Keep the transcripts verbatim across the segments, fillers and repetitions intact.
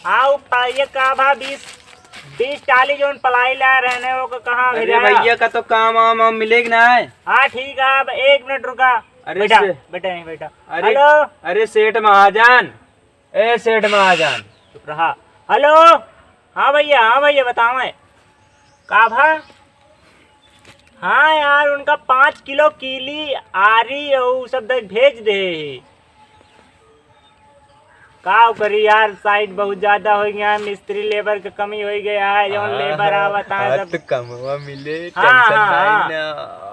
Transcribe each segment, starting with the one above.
हाँ, वो पलाइया का भा बीस, बीस टाली जौन पलाई ला रहे ने, वो का कहाँ अरे भेजा? भैया का तो काम वाम, वाम मिले कि ना है? हाँ, ठीक है, अब एक मिनट रुका। अरे बैठा, से-, बैठा, यहीं बैठा। अरे, हेलो। अरे सेठ महाजन, ए सेठ महाजन। चुप रहा। हेलो। हाँ भैया, हाँ भैया, बताओ। का भा? हाँ यार, उनका पाँच किलो कीली, आरी और उ सब दे भेज दे। का करी यार, साइट बहुत ज्यादा हो गया है, मिस्त्री लेबर के कमी हो गया है, जौन हाँ, लेबर हाँ, आवत है हाँ, सब। तो कमवा मिले, हाँ, टेंशन हाँ, नहीं हाँ।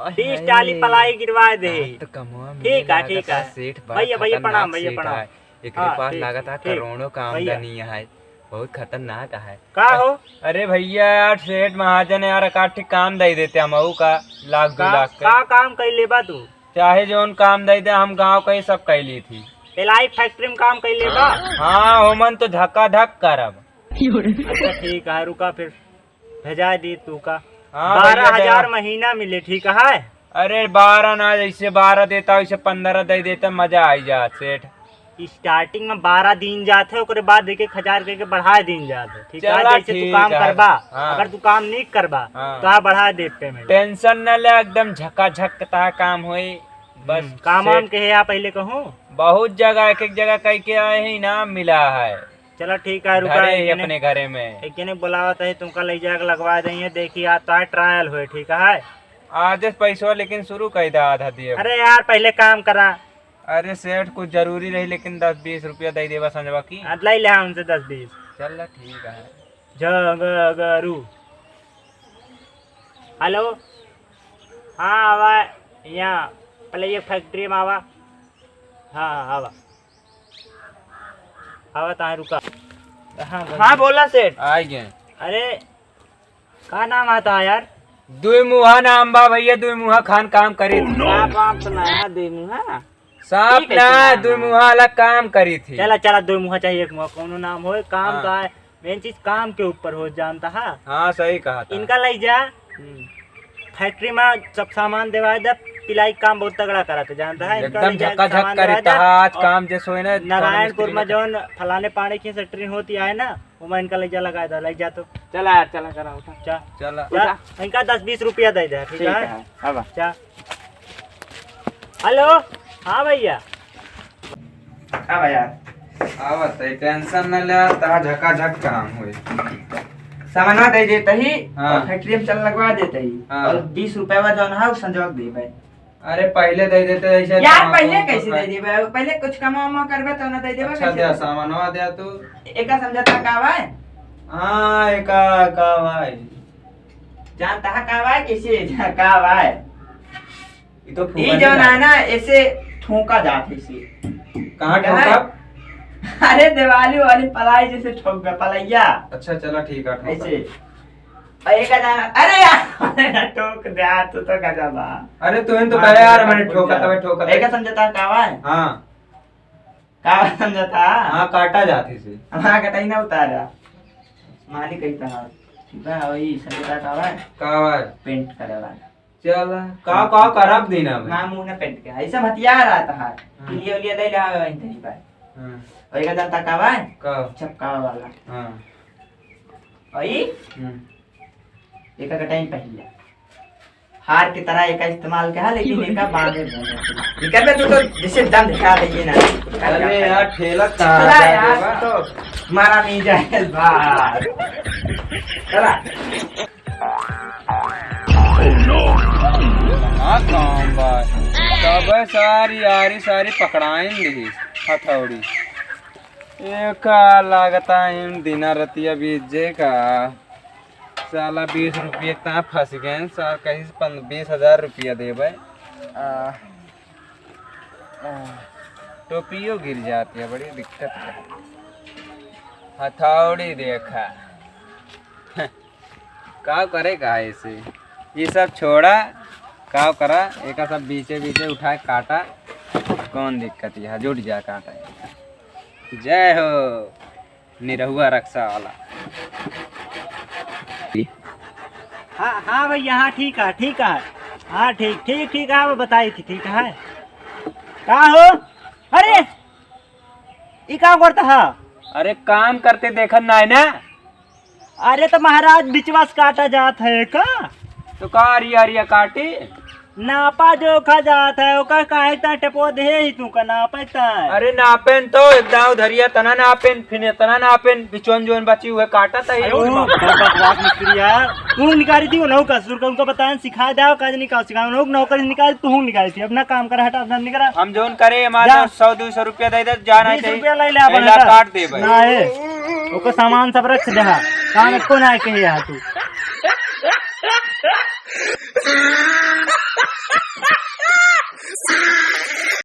ना। तीस हाय। टाली पलाई गिरवा दे। हाँ, तो कमवा मिले ठीक है, लागत ठीक है। सेठ बड़ा भैया, भैया, खतरनाक प्रणाम, भैया, सेठ प्रणाम। है। एकरे हाँ, पास ठीक, लागत है ठीक। करोड़ों का भैया। आमदनी है। बहुत खतरनाक है। का हो? अरे भैया यार, सेठ महाजन यार, एकाध ठे काम दे देते हम, अहू का लाख दो का, लाख का। का काम कइ लेबा तू? चाहे जौन काम दे दे, हम गाँव का ही सब कइ ली थी। एलाई फैक्ट्री में काम कइ लेबा? हाँ, ओमन तो झकाझक करब। अच्छा ठीक है, रुका फिर। भेजा दी तू का। हाँ, भैया, बारह हजार दे। महीना मिले, ठीक है? अरे बारह ना, जैसे बारह देता वैसे पन्द्रह दे देता, मजा आई जात सेठ। स्टार्टिंग में बारह दिन जात है, ओकरे बाद एक एक हजार करके बढ़ा दिन जात है, ठीक है? चला, जैसे तू ठीक काम है। करबा, हाँ। अगर तू काम नहीं करबा, हाँ। तो हाँ बढ़ा दे पेमेंट। टेंशन न ले, एकदम झकाझक ता काम होई। बस हम्म, काम सेठ। वाम के है आप पहले कहूँ? बहुत जगह, एक एक जगह कह के आए हैं, इनाम मिला है। चला ठीक है, रुका, घरे ही, एक जने, अपने घरे में। एक जने बुलावत है, तुमका ले जाके लगवा देंगे, देखी आज तो ट्रायल होए, ठीक है? आधे से पैसवा लेकिन शुरू कर दे, आधा दिए। अरे यार, पहले काम करा। अरे सेठ, कुछ जरूरी रही, लेकिन दस बीस रुपया दे देबा संजवा की। हाँ, ले ले, हाँ, उनसे दस बीस। चल, ठीक है। झगरू। हेलो। हाँ, आवा, यहाँ पहले ये फैक्ट्री में आवा। हाँ, हाँ, आवा। आवा, तहाँ रुका। हाँ, हाँ, बोला सेठ। आ गए। अरे, का नाम आता है यार? दुई मुहा नाम बा भैया, दुई मुहा खान काम करी थी। सांप वाप तो ना है दुई मुहा? सांप ना, दुई मुहा वाला काम करी थी। चला, चला, दुई मुहा चाहिए, एक मुहा, कौनो नाम होए, काम हाँ। तो आए, मेन चीज काम के ऊपर हो, जानता है? हाँ, सही कहा था। इनका ले जा, हम्म। फैक्ट्री में सब सामान देवा दे, पिलाई काम बहुत तगड़ा करा था, जानता है? इनका एकदम ले जा, झकाझक सामान करी देवा दे, था, आज और काम जैसे होए ना, नारायणपुर में जौन फलाने पाड़े की सेंटरिंग होती है ना, ओमा इनका लइजा लगाए दा, लइजा तो। चला यार, चला, चला, उठा। चा-, चला। चा-, उठा। इनका दस बीस रुपया दे दे, ठीक ठीक है? है, अब। चा-, हेलो, हाँ भैया। अब यार। आवत है, टेंशन न ले, ता झकाझक काम होई। सामानवा दे देते ही, हाँ। और फैक्ट्री में चल लगवा देते ही। हाँ। और बीस रुपया जौन है, उ संजोग दे भाई। अरे, पहिले दे देते ऐसे यार, तो पहिले कैसे दे देबे? पहिले कुछ कमा वमा करबे तो ना दे देबे, अच्छा, कैसे दे दे? सामानवा दे तू। एका समझता का भाई? हाँ, एका का भाई? जानता है का भाई? कैसे का भाई? ई तो ई फूकनी जौन है। है ना, ऐसे ठोका जात है इसे। कहाँ कहाँ? ठोका? अरे, दिवाली वाली पलाई जैसे ठोक गया, पलैया। अच्छा, चला, ठीक है, ठोका। ऐसे। और एक हजार, अरे यार, ठोक दे यार, तू तो गजब बा। अरे तू ही तो हाँ, कहे यार, मैंने ठोक ठोका दिया। तबे ठोका एक था। समझता का भाई? हाँ। का समझता? हाँ, काटा जाती से। हमारा कटाई ना उतारा। मालिक कही था। ठीक है, वही समझता का भाई? का भाई? पेंट करे वाला। चला, का, का करब दीना में? माँ मुँह ने पेंट के। ऐसा हथियार आता है। हाँ। लिए, लिए दे ले आवे वहीं तेरी भाई। हाँ। और एक जानता का भाई? का? चपकावा वाला। हाँ। और ये? हम्म। एका कटाई पहिला। हार की तरह एका इस्तेमाल के है, लेकिन एका बाद में बोल देते हैं। निकल बे तू तो, जिसे दम दिखा देंगे ना। अरे यार, ठेला कहाँ चला जा यार, देवा? तो मारा नहीं जाए बाहर। चला। हाँ, काम बा। तबे सारी यारी सारी पकड़ाइन ली हथौड़ी। एका लागता इन दिना रतिया बीत जे का। साला बीस रुपये ता फंस गए, साला कहीं से पन-, बीस हजार रुपया देबे। आ, आ, टोपियो गिर जाती है, बड़ी दिक्कत है। हथौड़ी देखा। का करे का ऐसे? ये सब छोड़ा, का करा, एका सब बीचे बीचे उठाए काटा, कौन दिक्कत है, जुट जा काटा। जय हो। निरहुआ रक्षा वाला। हाँ, हाँ भैया, हाँ, ठीक है, ठीक है। हाँ, ठीक, ठीक, ठीक है, वो बताई थी, ठीक है। का हो? अरे, ई का करता है? अरे काम करते देखत नाहीं ना। अरे तो महाराज बिचवा से काटा जात है का? तो का अरिया अरिया काटी? नापा जोखा जात है, ओकर काहे ता टेपो दे ही तू का नापे ता। अरे नापेन तो एक दाव धरिया तना नापेन, फिर इतना नापेन, बिचवन जोन बची हुए काटा ता ही। अरे ओ, बकवास मिस्त्री यार, तू निकाली थी, उन्हों का सुर का उनको बताएं, सिखा दे, काज निकाल सिखा, उन्हों नौकरी निकाली, तू निकाली थी, अपना काम कर, हटा, अपना निकला। हम जोन करे, हमारे जा। सौ दो सौ रुपया दे दे, जाना बीस चाहिए। रुपया ले ले, अपन, पहला हटा। काट दे भाई। ना है, ओकर सामान सब रख दे, हाँ। काम एको ना कहे यहाँ तू।